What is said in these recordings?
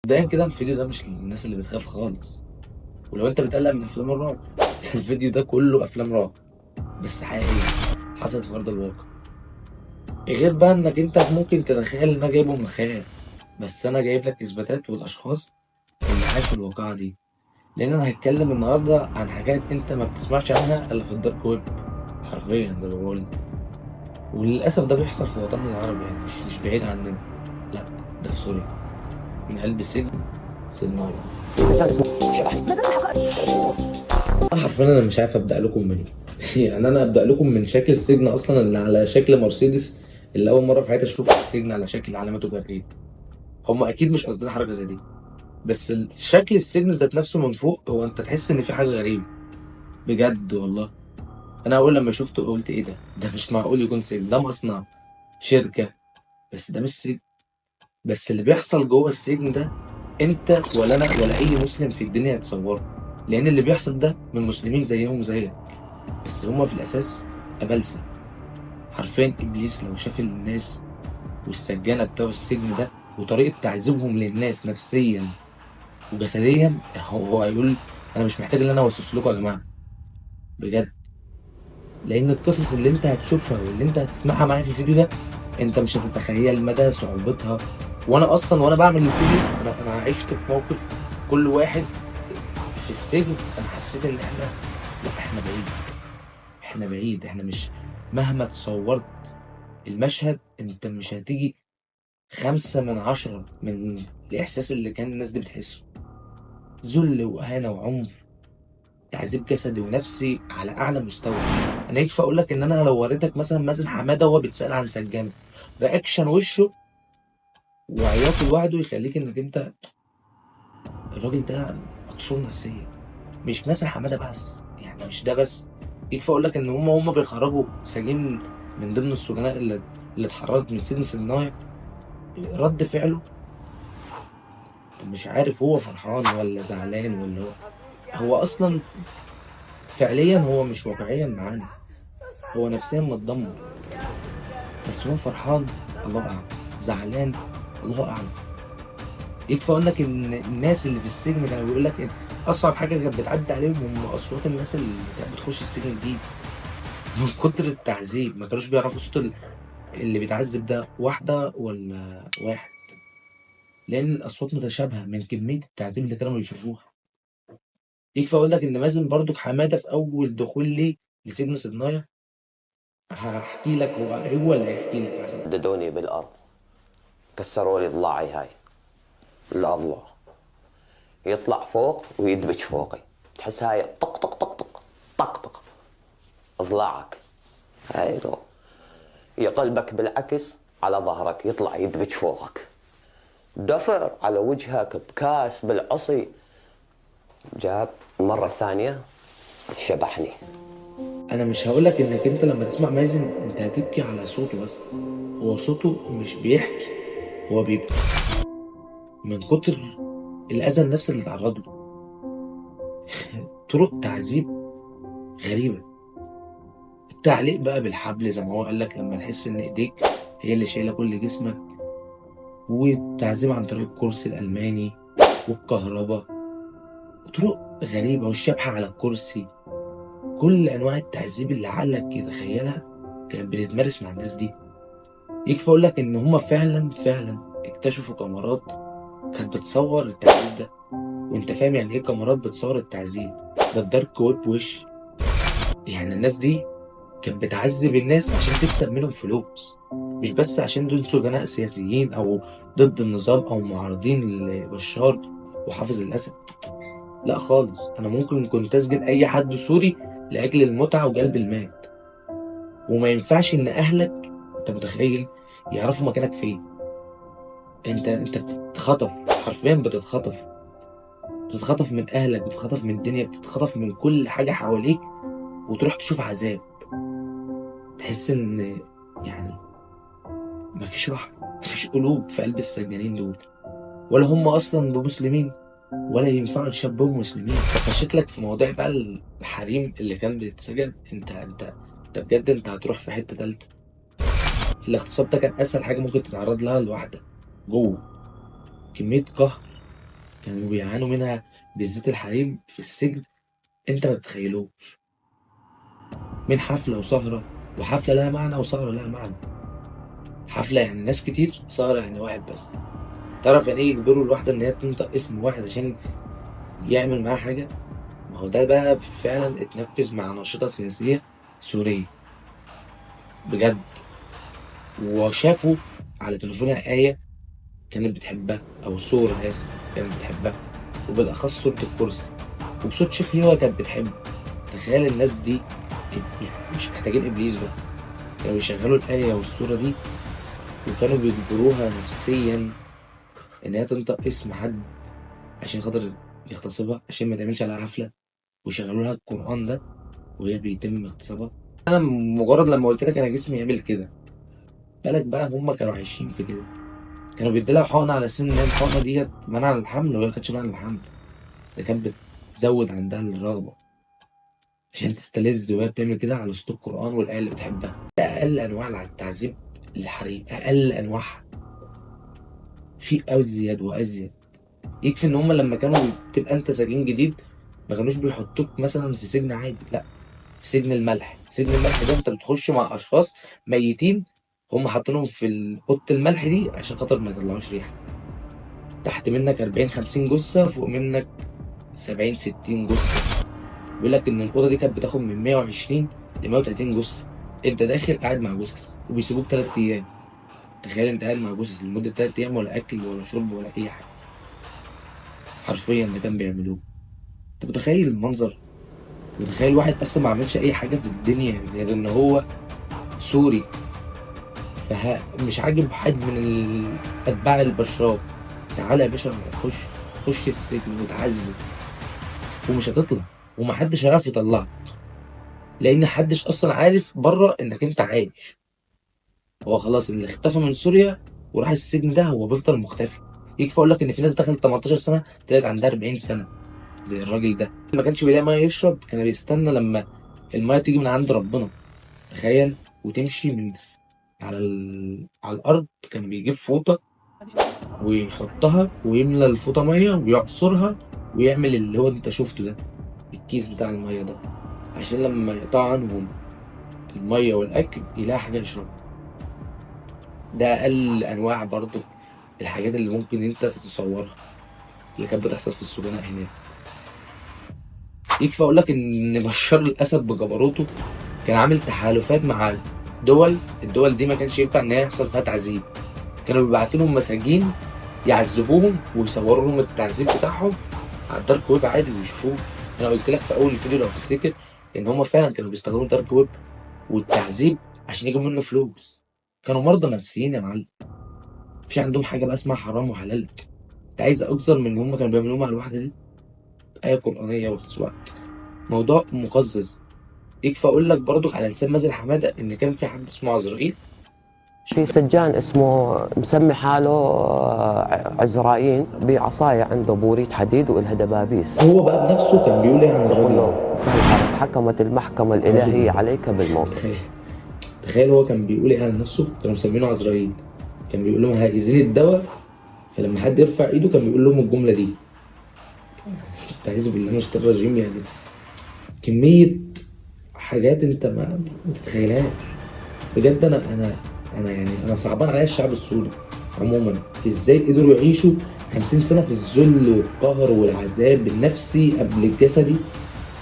مبدئيا كده الفيديو ده مش للناس اللي بتخاف خالص، ولو انت بتقلق من افلام الرعب الفيديو ده كله افلام رعب بس حقيقية حصلت في ارض الواقع. غير بقى انك انت ممكن تتخيل ان انا جايبه من الخيال، بس انا جايب لك اثباتات والاشخاص اللي عاشوا الواقعة دي، لان انا هتكلم النهارده عن حاجات انت ما بتسمعش عنها الا في ال dark web حرفيا زي ما بقول. وللاسف ده بيحصل في وطننا العربي، يعني مش بعيد عننا، لا ده في سوريا من قلب سجن صيدنايا. حرفيا انا مش عارف ابدا لكم منين. يعني انا ابدا لكم من شكل السجن اصلا اللي على شكل مرسيدس، اللي اول مرة في حياتي اشوف السجن على شكل علامته تجارية. هم اكيد مش قاصدين حركة زي دي، بس شكل السجن ذات نفسه من فوق هو انت تحس ان في حاجة غريبة بجد والله. انا اول لما شفته قلت ايه ده، ده مش معقول يكون سجن، ده مصنع شركة، بس ده مش سجن. بس اللي بيحصل جوه السجن ده انت ولا انا ولا اي مسلم في الدنيا يتصوره، لان اللي بيحصل ده من مسلمين زيهم زيك، بس هما في الاساس ابلسه حرفيا. ابليس لو شاف الناس والسجانه بتوع السجن ده وطريقه تعذيبهم للناس نفسيا وجسديا، هو هيقول انا مش محتاج ان انا اوسوس لكم يا جماعة بجد. لان القصص اللي انت هتشوفها واللي انت هتسمعها معايا في الفيديو ده انت مش هتتخيل مدى صعوبتها. وانا اصلا وانا بعمل الفيديو انا عشت في موقف كل واحد في السجن، انا حسيت ان احنا لا احنا بعيد، احنا بعيد، احنا مش مهما تصورت المشهد انت مش هتيجي 5 من 10 من الاحساس اللي كان الناس دي بتحسه. ذل واهانه وعنف، تعذيب جسدي ونفسي على اعلى مستوى. انا يكفي اقول لك ان انا لو وريتك مثلا مازن حمادة وهو بيتسال عن سجانه، reaction وشه وعياطه لوحده يخليك انك انت الراجل ده مكسور نفسيا. مش مازن حمادة بس، يعني مش ده بس، يكفي اقول لك ان هم بيخرجوا سجين من ضمن السجناء اللي اتحررت من سجن صيدنايا، رد فعله مش عارف هو فرحان ولا زعلان ولا هو اصلا فعليا هو مش واقعيا معانا، هو نفسيا متدمر، بس هو فرحان الله اعلم، زعلان الله اعلم. يكفي اقول لك ان الناس اللي في السجن كانوا بيقول لك ان اصعب حاجة كانت بتعدي عليهم هم اصوات الناس اللي كانت بتخش السجن جديد من كتر التعذيب، ما كانوش بيعرفوا صوت اللي بيتعذب ده واحدة ولا واحد، لان الاصوات متشابهة من كمية التعذيب اللي كانوا بيشوفوها. يكفي اقول لك ان مازن برضو حمادة في اول دخول لي لسجن صيدنايا، هحكي لك هو اللي هيحكي لك احسن. ددوني بالارض، كسروا لي ضلاعي هاي الاضلاع، يطلع فوق ويدبج فوقي، تحس هاي طق طق طق طق طق طق اضلاعك هاي، يقلبك بالعكس على ظهرك يطلع يدبج فوقك، دفر على وجهك بكاس بالعصي. جاب المرة الثانية شبحني. انا مش هقولك انك انت لما تسمع مازن انت هتبكي على صوته بس، هو صوته مش بيحكي، هو بيبكي من كتر الاذى النفسي اللي اتعرض له. طرق تعذيب غريبة، التعليق بقى بالحبل زي ما هو قالك لما تحس ان ايديك هي اللي شايلة كل جسمك، والتعذيب عن طريق الكرسي الألماني والكهرباء، طرق غريبة، والشبحة على الكرسي. كل أنواع التعذيب اللي عقلك يتخيلها كانت بتتمارس مع الناس دي. يكفي أقول لك إن هما فعلا فعلا اكتشفوا كاميرات كانت بتصور التعذيب ده، وأنت فاهم يعني إيه كاميرات بتصور التعذيب ده، ال dark web وش. يعني الناس دي كانت بتعذب الناس عشان تكسب منهم فلوس، مش بس عشان دول سجناء سياسيين أو ضد النظام أو معارضين لبشار وحافظ الأسد، لا خالص. أنا ممكن كنت أسجن أي حد سوري لأجل المتعة وجلب المال، وما ينفعش إن أهلك أنت متخيل يعرفوا مكانك فين. أنت بتتخطف حرفيا، بتتخطف من أهلك، بتتخطف من الدنيا، بتتخطف من كل حاجة حواليك، وتروح تشوف عذاب. تحس إن يعني مفيش رحمة، مفيش قلوب في قلب السجانين دول، ولا هم أصلا بمسلمين ولا ينفعوا يشبهوا مسلمين. فخشيت لك في مواضيع بقى الحريم اللي كان بيتسجن. انت انت انت بجد انت هتروح في حتة تالتة. الاغتصاب ده كان اسهل حاجة ممكن تتعرض لها لوحدك جوه، كمية قهر كانوا بيعانوا منها بالذات الحريم في السجن انت ما تتخيلوش. من حفلة وسهرة، وحفلة لها معنى وسهرة لها معنى. حفلة يعني ناس كتير، سهرة يعني واحد بس. تعرف يعني ايه يجبروا الواحدة ان هي تنطق اسم واحد عشان يعمل معاها حاجة؟ ما هو ده بقى فعلا اتنفذ مع ناشطة سياسية سورية بجد، وشافوا على تليفونها آية كانت بتحبها، أو صورة آسف كانت بتحبها، وبالأخص صورة الكرسي، وبصوت شيخ هو كانت بتحبه. تخيل الناس دي مش محتاجين إبليس بقى، كانوا بيشغلوا الآية والصورة دي، وكانوا بيجبروها نفسيا إن هي تنطق اسم حد عشان خاطر يغتصبها، عشان ما تعملش عليها حفلة، ويشغلوا لها القرآن ده وهي بيتم اغتصابها. أنا مجرد لما قلت لك أنا جسمي عمل كده، بالك بقى هم كانوا عايشين في كده. كانوا بيديلها حقنة على سن إن الحقنة ديت منع الحمل، وهي ما كانتش منع الحمل، ده كانت بتزود عندها الرغبة عشان تستلذ وهي بتعمل كده على صوت القرآن والآية اللي بتحبها. ده أقل أنواع التعذيب للحريم، أقل أنواعها، في أزيد وأزيد. يكفي إن هم لما كانوا بتبقى أنت سجين جديد ما كانوش بيحطوك مثلا في سجن عادي، لا، في سجن الملح. سجن الملح ده أنت بتخش مع أشخاص ميتين هم حاطينهم في أوضة الملح دي عشان خاطر ما يطلعوش ريحة. تحت منك 40-50 جثة، فوق منك 70-60 جثة. بيقول لك إن الأوضة دي كانت بتاخد من 120 ل 130 جثة. أنت داخل قاعد مع جثث وبيسيبوك 3 أيام. تخيل أنت قاعد مع جثث لمدة 3 أيام، ولا أكل ولا شرب ولا أي حاجة. حرفيا ده كان بيعملوه. أنت متخيل المنظر؟ متخيل واحد أصلا ما عملش أي حاجة في الدنيا غير إن هو سوري، فمش عاجب حد من أتباع البشار، تعالى يا باشا خش السجن وتعذب ومش هتطلع، ومحدش هيعرف يطلعك، لأن محدش أصلا عارف بره إنك أنت عايش. هو خلاص اللي اختفى من سوريا وراح السجن ده هو بيفضل مختفي. يكفي أقول لك إن في ناس دخلت 18 سنة طلعت عندها 40 سنة زي الراجل ده. ما كانش بيلاقي مية يشرب، كان بيستنى لما المية تيجي من عند ربنا، تخيل، وتمشي من على الارض. كان بيجيب فوطه ويحطها ويملى الفوطه مية ويعصرها ويعمل اللي هو انت شفته ده، الكيس بتاع المية ده، عشان لما يقطع عنهم المية والاكل يلاقي حاجة يشربها. ده اقل انواع برضو الحاجات اللي ممكن انت تتصورها اللي كانت بتحصل في السجناء هناك. يكفي اقول لك ان بشار الاسد بجبروته كان عامل تحالفات مع دول، الدول دي ما كانش ينفع ان هي يحصل فيها تعذيب، كانوا بيبعتوا لهم مساجين يعذبوهم ويصوروا لهم التعذيب بتاعهم على ال dark web عادي ويشوفوه. انا قلت لك في اول الفيديو لو تفتكر ان هم فعلا كانوا بيستخدموا ال dark web والتعذيب عشان يجيبوا منه فلوس. كانوا مرضى نفسيين يا معلم، مفيش عندهم حاجة بقى اسمها حرام وحلال. انت عايز اكثر من اللي هم كانوا بيعملوه مع الواحدة دي؟ ايه قرانية واغتصاب، موضوع مقزز. يكفي اقول لك برضك على لسان مازن حمادة ان كان في حد اسمه عزرائيل، في سجان اسمه مسمي حاله عزرائيل، بعصاية عنده بوريت حديد والها دبابيس. هو بقى بنفسه كان بيقول ايه عن الراجل له؟ حكمت المحكمة الالهية عليك بالموت. تخيل هو كان بيقول ايه عن نفسه؟ كانوا مسمينه عزرائيل، كان بيقول لهم عايزين الدواء، فلما حد يرفع ايده كان بيقول لهم الجملة دي. استعيذ بالله من الشيطان الرجيم. يعني كمية حاجات انت ما تتخيلهاش بجد. انا يعني انا صعبان عليا الشعب السوري عموما، ازاي قدروا يعيشوا 50 سنة في الذل والقهر والعذاب النفسي قبل الجسدي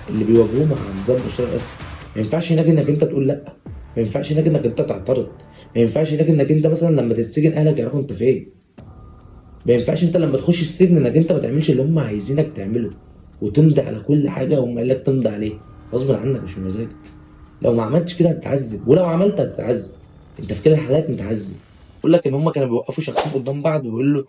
اللي بيواجهوه مع نظام بشار الاسد. ما ينفعش هناك انك انت تقول لا، ما ينفعش هناك انك انت تعترض، ما ينفعش هناك انك انت مثلا لما تتسجن اهلك يعرفوا انت فين، ما ينفعش انت لما تخش السجن انك انت ما تعملش اللي هم عايزينك تعمله وتمضي على كل حاجة هم قال لك تمضي عليها غصب عنك مش بمزاجك. لو ما عملتش كده هتتعذب، ولو عملت هتتعذب، انت في كل الحالات متعذب. يقول لك ان هم كانوا بيوقفوا شخصين قدام بعض ويقول له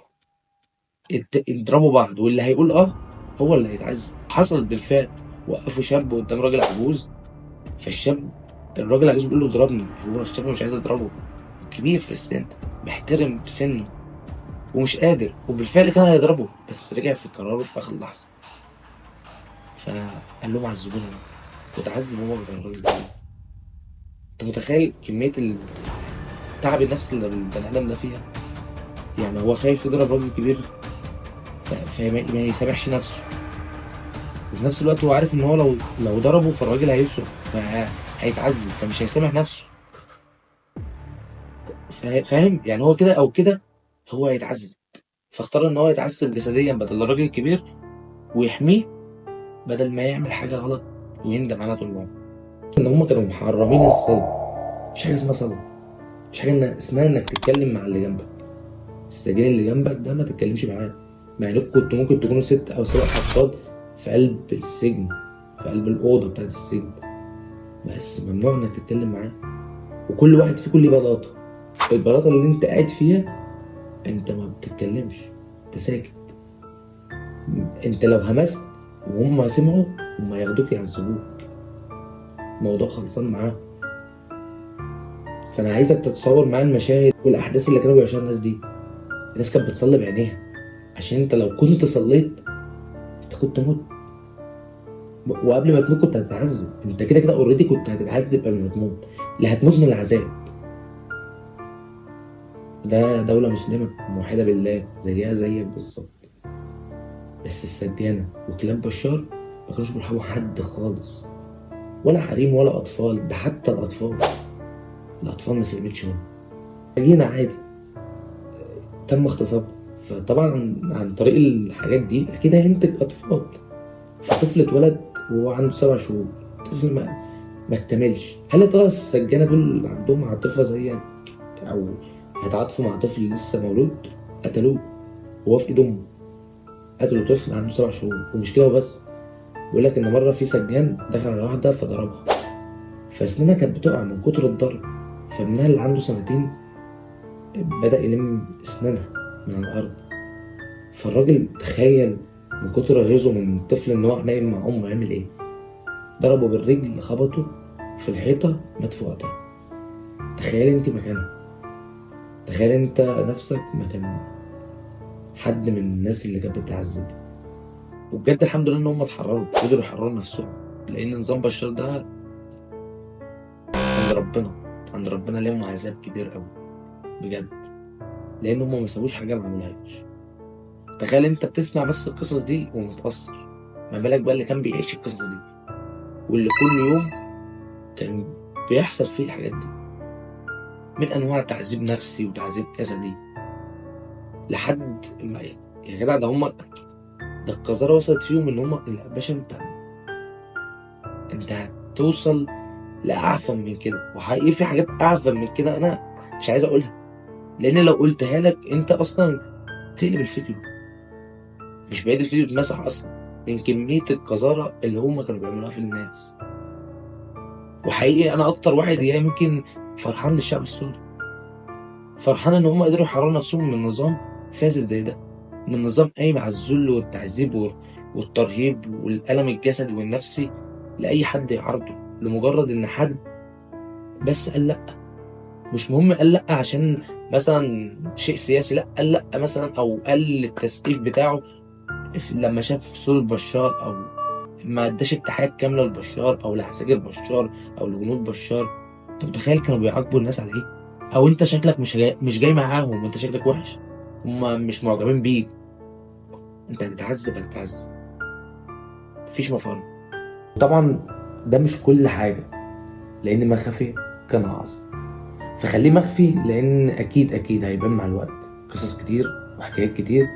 اضربوا بعض، واللي هيقول اه هو اللي هيتعذب. حصلت بالفعل، وقفوا شاب قدام راجل عجوز، فالشاب الراجل العجوز بيقول له اضربني، هو الشاب مش عايز يضربه، كبير في السن محترم سنة ومش قادر، وبالفعل كان هيضربه بس رجع في قراره في اخر لحظة، فقال لهم عذبوني انا، وتعذب هو الراجل ده. انت متخيل كمية التعب النفسي اللي البني ادم ده فيها؟ يعني هو خايف يضرب راجل كبير فما يسامحش نفسه، وفي نفس الوقت هو عارف ان هو لو ضربه فالراجل هيصرخ فهيتعذب، فمش هيسامح نفسه. فاهم يعني؟ هو كده او كده هو هيتعذب، فاختار ان هو يتعذب جسديا بدل الراجل الكبير ويحميه، بدل ما يعمل حاجة غلط ويندم عليها طول العمر. ان هم كانوا محرمين الصلاة، مفيش حاجة اسمها صلاة، مفيش حاجة اسمها انك تتكلم مع اللي جنبك، السجين اللي جنبك ده ما تتكلمش معاه، مع انكم كنتوا ممكن تكونوا 6 أو 7 افراد في قلب السجن، في قلب الاوضة بتاعت السجن، بس ممنوع انك تتكلم معاه. وكل واحد فيكم ليه بلاطة، البلاطه اللي انت قاعد فيها انت ما بتتكلمش، انت ساكت. انت لو همست وهم سمعوا هم ياخدوك يعذبوك، الموضوع خلصان معاهم. فانا عايزك تتصور معايا المشاهد والاحداث اللي كانوا بيعيشوها الناس دي. الناس كانت بتصلي بعينيها، عشان انت لو كنت صليت انت كنت مت، وقبل ما تموت كنت هتتعذب، انت كده كده already كنت هتتعذب قبل ما تموت، اللي هتموت من العذاب. ده دولة مسلمة موحدة بالله زيها زيك بالظبط، بس السجانة وكلاب بشار ما كانوش بيرحموا حد خالص، ولا حريم ولا أطفال، ده حتى الأطفال، الأطفال ما سلمتش منهم. سجينة عادي تم اغتصابها، فطبعا عن طريق الحاجات دي أكيد هينتج أطفال. فطفل اتولد وهو عنده 7 شهور، طفل ما اكتملش. هل يا ترى السجانة دول عندهم عاطفة زيك أو هيتعاطفوا مع طفل لسه مولود؟ قتلوه وهو في ايد امه، قتلوا طفل عنده 7 شهور. ومش كده وبس، بيقول لك ان مرة في سجان دخل على واحدة فضربها، فاسنانها كانت بتقع من كتر الضرب، فابنها اللي عنده 2 سنين بدا يلم اسنانها من على الارض. فالراجل تخيل من كتر غيظه من الطفل ان هو نايم مع امه عمل ايه، ضربه بالرجل، خبطه في الحيطة، مات في وقتها. تخيل انت مكانها، تخيل انت نفسك مكان حد من الناس اللي كانت بتعذب. وبجد الحمد لله ان هم اتحرروا، قدروا يحرروا نفسهم، لان نظام بشار ده عند ربنا، عند ربنا ليهم عذاب كبير قوي بجد، لان هم ما سابوش حاجة ما عملوهاش. تخيل انت بتسمع بس القصص دي ومتاثر، ما بالك بقى اللي كان بيعيش القصص دي، واللي كل يوم كان بيحصل فيه الحاجات دي، من انواع تعذيب نفسي وتعذيب جسدي، لحد ما يا جدع ده هم، ده القذاره وصلت فيهم ان هم لا باشا انت هتوصل لاعفن من كده. وحقيقي في حاجات اعفن من كده انا مش عايز اقولها، لان لو قلتها لك انت اصلا تقلب الفيديو، مش بعيد الفيديو اتمسح اصلا من كمية القذاره اللي هم كانوا بيعملوها في الناس. وحقيقي انا اكتر واحد يمكن فرحان للشعب السوري، فرحان ان هم قدروا يحرروا نفسهم من نظام فاسد زي ده، من نظام قايم على الذل والتعذيب والترهيب والألم الجسدي والنفسي لأي حد يعارضه، لمجرد ان حد بس قال لأ. مش مهم قال لأ عشان مثلا شيء سياسي، لأ قال لأ مثلا او قال التسقيف بتاعه لما شاف صورة بشار، او ما اداش التحيات كاملة لبشار او لعساكر بشار او لجنود بشار. طب تخيل كانوا بيعاقبوا الناس على ايه؟ او انت شكلك مش جاي معاهم، وانت شكلك وحش، هما مش معجبين بيك، انت هتتعذب، هتتعذب، مفيش مفر. طبعا ده مش كل حاجة، لان ما خفي كان اعظم، فخليه مخفي، لان اكيد اكيد هيبان مع الوقت قصص كتير وحكايات كتير،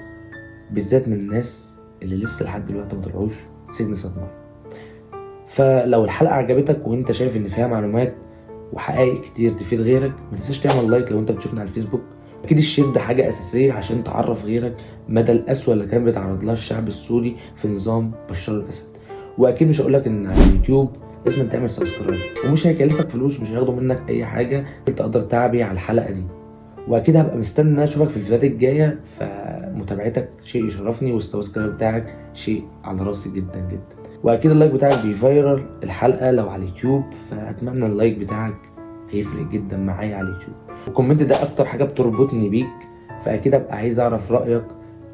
بالذات من الناس اللي لسه لحد دلوقتي ما طلعوش سجن صدمة. فلو الحلقة عجبتك وانت شايف ان فيها معلومات وحقائق كتير تفيد غيرك، ما تنساش تعمل like لو انت بتشوفنا على الفيسبوك. اكيد ال share ده حاجة اساسية عشان تعرف غيرك مدى القسوة اللي كان بيتعرض لها الشعب السوري في نظام بشار الاسد. واكيد مش هقول لك ان على اليوتيوب لازم تعمل subscribe، ومش هيكلفك فلوس، مش هياخدوا منك اي حاجة، تقدر تعبي على الحلقة دي. واكيد هبقى مستني ان انا اشوفك في الفيديوهات الجاية، فمتابعتك شيء يشرفني، وال subscribe بتاعك شيء على راسي جدا جدا. واكيد ال like بتاعك بي viral الحلقة لو على اليوتيوب، فاتمنى ال like بتاعك هيفرق جدا معايا على اليوتيوب. وال comment ده اكتر حاجة بتربطني بيك، فاكيد ابقى عايز اعرف رايك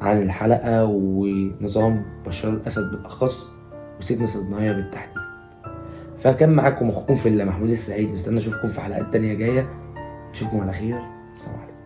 عن الحلقة ونظام بشار الاسد بالاخص وسجن صدنايا بالتحديد. فكان معاكم اخوكم في الله محمود السعيد، مستني اشوفكم في حلقات تانية جاية. اشوفكم على خير، السلام عليكم.